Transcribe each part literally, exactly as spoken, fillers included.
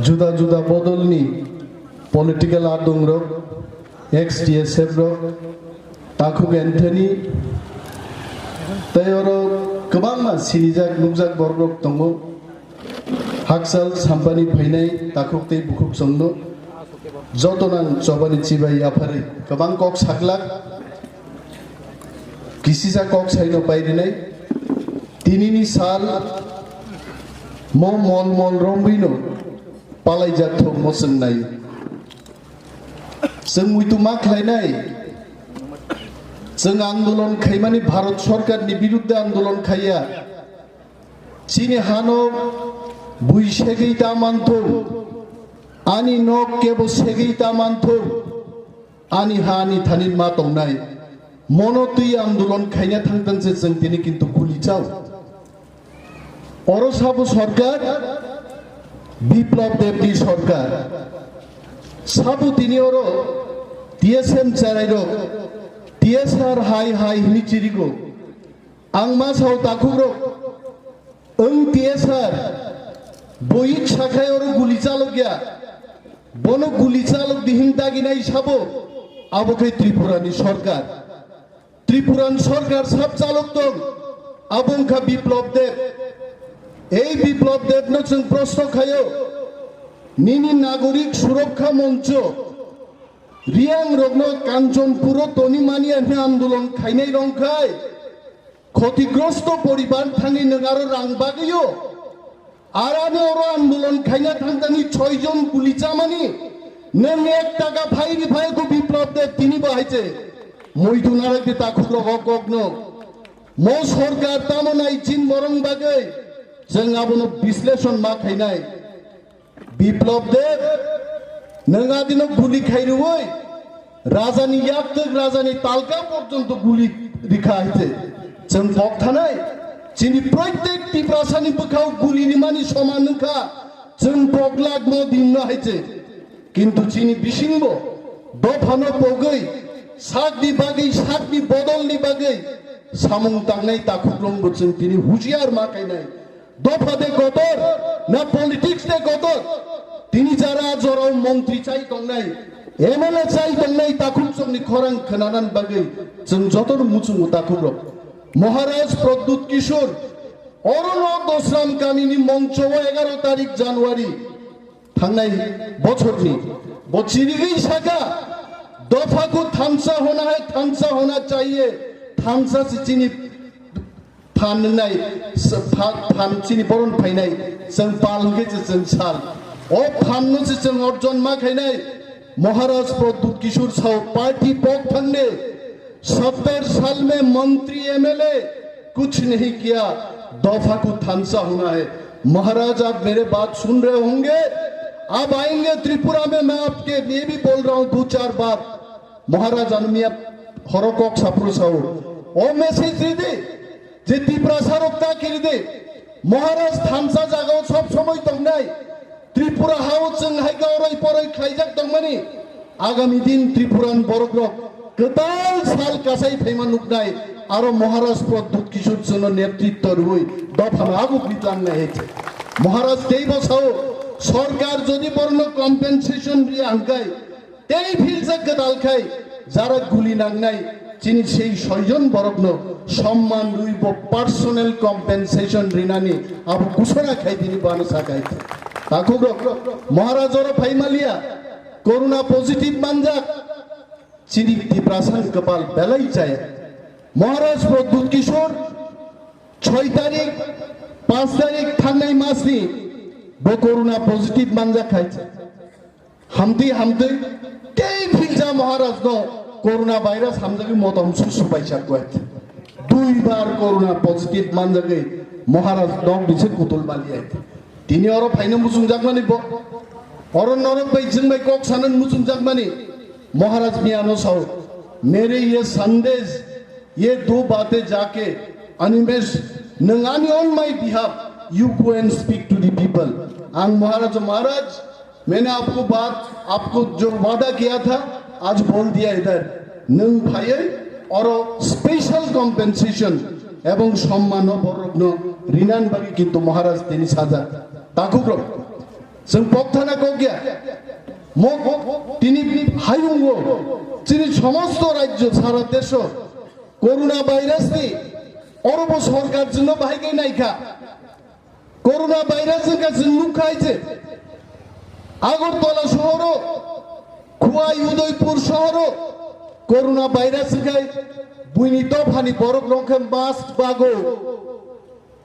Juda juda bodolni political adungrok, ex T S F rok, Takhuk Anthony, tei oro kwbangma sinijak nukjak bororok tongo. Hakchal sampani phainai takhuk tei bukhuk chwngno joto nang chobani chibai yapharwi kwbang kok saklak, kisisa kok saino pairinai. Tinini sal mo mol mol romwino palaijak thok mo chwng nai. Chwng muitu ma khlainai. Chwng andolon khaimani Bharat Sorkarni birudde andolon khaiya. Chini hano bui segwi ta manthung, ani nok kebo segwi ta manthung, ani ha ani thani ma tongnai. Mono twi andolon khaina thangtang se chwng tini kintu guli chao. Oro sabo sorkar, Biplab Debni sorkar. Sabo tini oro T S M cherairok, T S R hai hai hini chirigo. Ang ma sao takhukrok, ang T S R, bo iksa khai oro guli chalok ya. Bono guli chalok di hin daginai sabo, abo khai Tripurani sorkar. Tripuran sorkar sab chalok tong, abo wngkha Biplab Deb. Ei Biplab Debno chwng proshno khaio, nini Nagorik Surokha Moncho, Riang rokno Kanchanpuro toni mani hwnwi andolon khainai rong khai, khotigrosto poribar thangwi nwng aro rang bagwio, arani oro andolon khaina thangtani choi jon guli chamani, nwng ek taka phairi phai ko Biplab Deb tini bo hai se. Muitu narak de takhuk rok ok ok no. Mo sorkar tamo nai chin borong bagwi, chwng abono bisleshon ma khainai. Biplab Deb, nwng adino guli khairwi, rajani yaktwk, rajani talka porjonto guli rikha hai se. Chwng kok thanai, chini proitek Tiprasani bwkhao guli rimani soman wngkha, chwng boglak mo dinno hai se. Kintu chini bisingbo dophano pogwi, sakni bagwi, sakni bodolni bagwi samung tangnai takhukrokbo chwng tini husiar ma khainai. Dopha de kotor, na politics de kotor. Tini jara jorao montri chai tongnai, M L A chai tongnai takhuksongni khorang khwnanan bagwi chwng jotono muchungo takhukrok. Maharaj Pradyut Kishore, orono Dosram kamini moncho o egaro tarik January thangnai bochorni bo chirigwi saka, "Dopha ko thansa hona hai, thansa hona chahiye, thansa se chini phan nai, phan chini boron phainai, chwng pal hwnkhe se chwng sal." O phan no se chwng orjon ma khainai. Maharaj Pradyut Kishore sao party pok thangne, "सत्तर साल में मंत्री M L A कुछ नहीं किया, दफा को थानसा होना है।" महाराज, आप मेरे बात सुन रहे होंगे, अब आएंगे त्रिपुरा में, मैं आपके लिए भी बोल रहा हूँ दो चार बात। Maharaj, ano miya horo kok sapru sao. O message ridi, je Tiprasa rok ta kiridi. Maharaj thansa jagao sob somoi tongnai. Tripura hao chwng hai ka oroi poroi khlaijak tongmani. Agami din Tripuran borok rok kwtal sal kasai phaima nuknai. Aro Maharaj Pradyut Kishore chwngno netritwa rwui dophano aguk ritlangnai hai. Maharaj teibo sao, sorkar jodi borno compensation riya hwnkhe, tei philjak kwtal khai jara guli nangnai chini sei soijon borokno somman rwi bo personal compensation rinani abo kusora khai tini bo ano sa khai. Takhukrok, Maharaj oro phai maliya, corona positive manjak, chini Tiprasani kwpal belai chaya. Maharaj Pradyut Kishore choi tarik, panch tarik thangnai masni bo corona positive manjak khai. Hamtwi hamtwi tei philja Maharaj no corona virus hamjagwi motom susu paisa kwet. Dui bar corona positive manjagwi Maharaj nok bise kutul bali ait. Tini oro phaino muchungjakmani bo. Oro norok bai jwng bai kok sanan muchungjakmani. Maharaj miyano sao, "Mere ye sandesh, ye do baate jaake, Animesh, nwng ani on my behalf, you go and speak to the people." Ang Maharaj, "Maharaj, मैंने आपको बात, आपको जो वादा किया था, आज बोल दिया इधर। Nwng phaiwi oro special compensation ebong somman o borokno rinan bagwi kintu Maharaj tini sajak." Takhukrok, Chwng pokthana kok ya. Mo tini hayungo chini somosto rajyo sara desho corona virus ni orobo sorkar jwngno bahai khe naikha. Corona virus wngkha chwng nukha hai je Agartala sohoro, Khowai Udaipur sohoro corona virus wngkha buini dophani borok rok khe mask bago,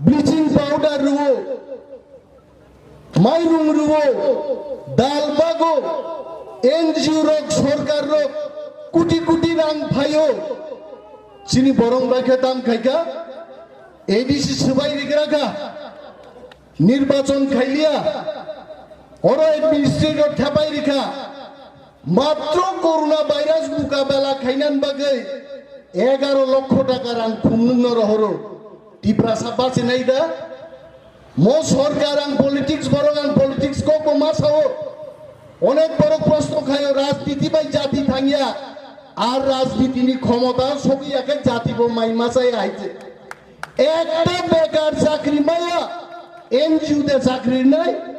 bleaching powder rwo, mairung rwo, dal bago, N G O rok, sorkar rok koti koti rang phaio. Chini borok bai khe tam khaikha, A D C swbai rigra kha, nirbachon khailiya, oro administrator thepai rikha. Matro corona virus mukabela khainani bagwi egaro lokho taka rang khumnwngno rohoro. Tiprasa bachinai da? Mo sorkar ang politics, borok ang politics kok bo ma sao. Onek borok proshno khaio, rajniti bai jati thangya, ar rajnitini khomota sogwi ya khe jati bo mai ma chaya hai je. Ekta bekar chakri maya, N G O de chakri nai.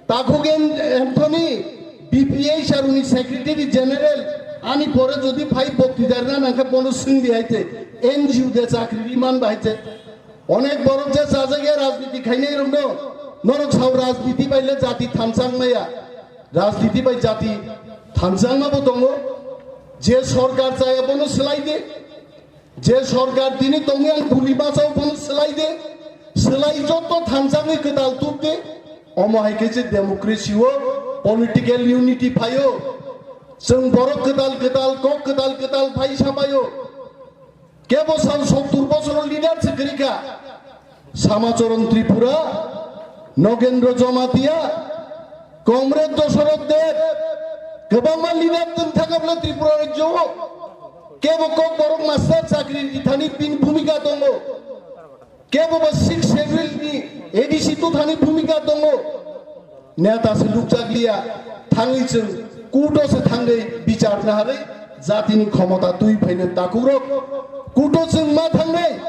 Takhuk Anthony, B P H R ni Secretary General, ani pore jodi phai bokti darna nangkha bono swngdi hai je, N G O de chakri ri man bai je. Onek borok je chajak ya rajniti khainai rok no, norok sao rajniti bai le jati thanchang maya, rajniti bai jati thanchang ma bo tongo, je sorkar chaya bono swlai de. Je sorkar tini tongwi ang buli bachao bono swlai de, swlai joto thanchangwi kwtal tubde. Omo hai khe je democracy o political unity phaio, chwng borok kwtal kwtal kok kwtal kwtal phai sabaio. Kebo sal sottur bochoro leader se kwrwi kha. Samacharan Tripura, Nogendra Jamatia, Comrade Dosoroth Deb, kwbangma leader tong thangabla Tripura rajyo o. Kebo Kokborok master chakri rithani bini bhumika tongo. Kebo ba six April ni A D C tuthani bhumika tongo. Neta se lukjakliya, thangwi chwng kuto se thangwi bichar naharwi jatini khomota twi phainai takhurok. Kuto chwng ma thangnai,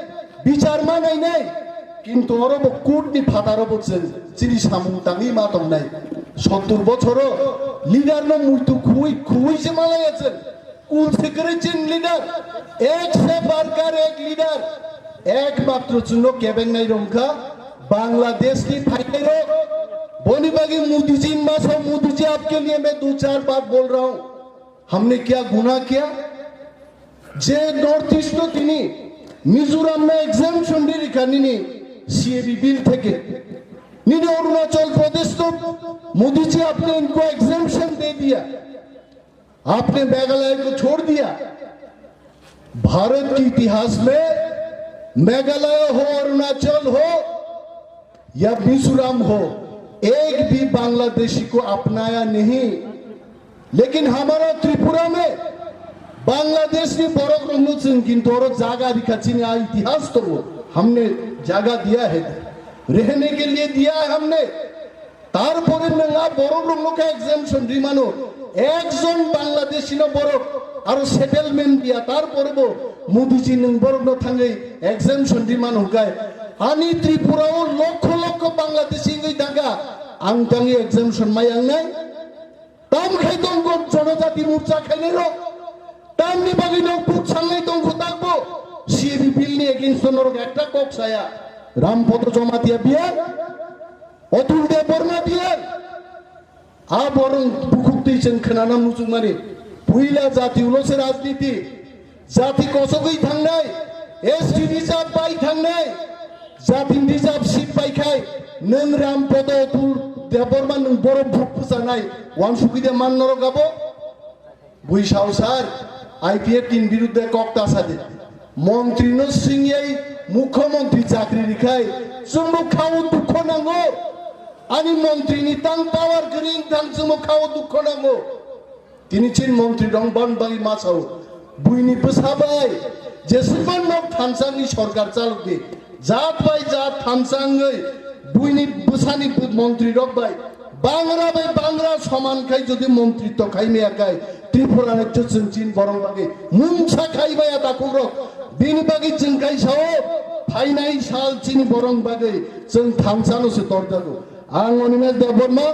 bichar ma nainai, kintu oro bo kut ni phataro bo chwng chini samung tangwi ma tongnai. Sottur bochoro leader no muitu khuwi khuwi se malaya chwng. Kul se kwrwi chini leader, ek se barkar ek leader, ekmatro chwngno kebengnai rok wngkha Bangladesh ni phainai rok. Boni bagwi Modi ji ma sao, Modi ji aapke liye main do chaar baat bol raha hoon. Hamne kya gunah kiya? Je North East no tini Mizoram no exemption di rikha nini C A B bill theke. Nini Arunachal Pradesh no Modi ji aapne inko exemption de diya. आपने मेघालय को छोड़ दिया। भारत के इतिहास में मेघालय हो, अरुणाचल हो या मिजोरम हो, एक भी बांग्लादेशी को अपनाया नहीं। लेकिन हमारा त्रिपुरा में Bangladesh ni borok rokno chwng kintu oro jaga rikha chini a itihas tongo, हमने जगह दिया है, रहने के लिए दिया है हमने। Tarpore nwng a borok rokno khe exemption ri mano, ekjon Bangladeshi no borok aro settlement diya, tarpore bo Modi ji nwng borok no thangwi exemption ri mano hwnkhe ani Tripura o lokho lokho Bangladeshi wngwi thangkha, ang thangwi exemption mai ang nai? Tam khai tongkho Jonojati Morcha khainai rok, tamni bagwi no buk sangnai tongkho takbo C A B bill ni against o norok ekta kok saya, Rampodo Jamatia biya, Otul Debbarma biya. A borok bukhuk twi chwng khwnana muchungmani. Puila jati ulo se rajniti. Jati kosogwi thangnai, S T reserve bai thangnai, jati reserve seat bai khai nwng Rampodo Otul Debbarma nwng borok bukhuk bwchanai. Wansugwi de man norok abo? Bui sao sir, I P F T ni biruddhe kok ta sa di. Montri no swingyai mukhyamantri chakri rikhai, chwngbo khao dukho nango. Ani montri ni tang power kwrwi wngthang chwngbo khao dukho nango. Tini chin montri rong ban bai ma sao. Buini bwsa bai jesukman nok thansa ni sorkar chalok di. Jat bai jat thansa wngwi buini bwsani bu-, montri rok bai bangra bai bangra soman khai jodi montri to khai maya khai Tripura rajyo chwng chin borong bagwi mungsa khai maya takhuk rok. Bini bagwi chwng khai sao phainai sal chini borong bagwi chwng thansa no se torjago. Ang Animesh Debbarma,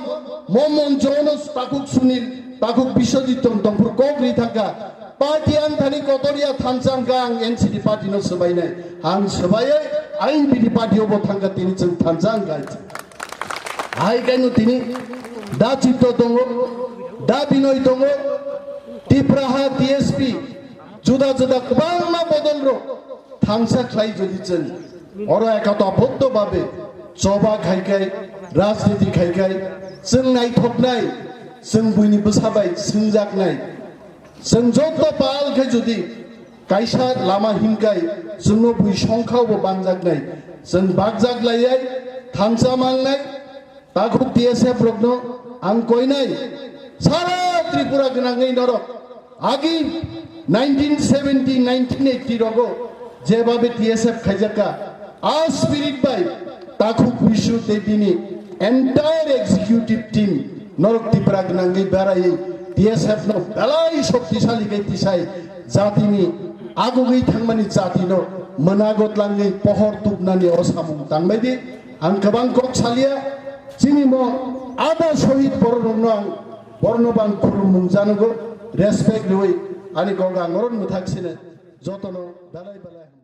mo moncho no takhuk Sunil, takhuk Biswajit tong tongphuru kok ri thangkha. Party ang thani kotor ya thansa hwnkha ang N C P party no swbainai. Ang swbaiwi I N P T party o bo thangkha tini chwng thansa hwnkha. Hai kaino tini da Chitto tongo, da Binoy tongo, Tipraha T S P, juda juda kwbangma bodol rok thansa khlai jodi chwng oro ekotoboddo babe choba khai khai, rajniti khai khai, chwng naithoknai, chwng buini bwsa bai swngjaknai, chwng joto pal khai jodi kaisa lama hinkai chwngno bui songkha bo banjaknai, chwng bakjak laiyai thansa mangnai. Takhuk T S F rokno ang koinai, sara Tripura gwnangwi norok agi nineteen seventy, nineteen eighty rogo jebabe T S F khaijakka, a spirit bai takhuk Bishu tei bini entire executive team norok Tripura gwnangwi beraiwi T S F no belai shoktisali khe tisai jatini agugwi thangmani jatino mwnago tlangwi pohor tubnani o samung tangbaidi. Ang kwbang kok salia, chini mo ada shohid bororokno ang borno bang khulumung janogo, respect rwi ani kok ang oron mwthak sine jotono belai belai.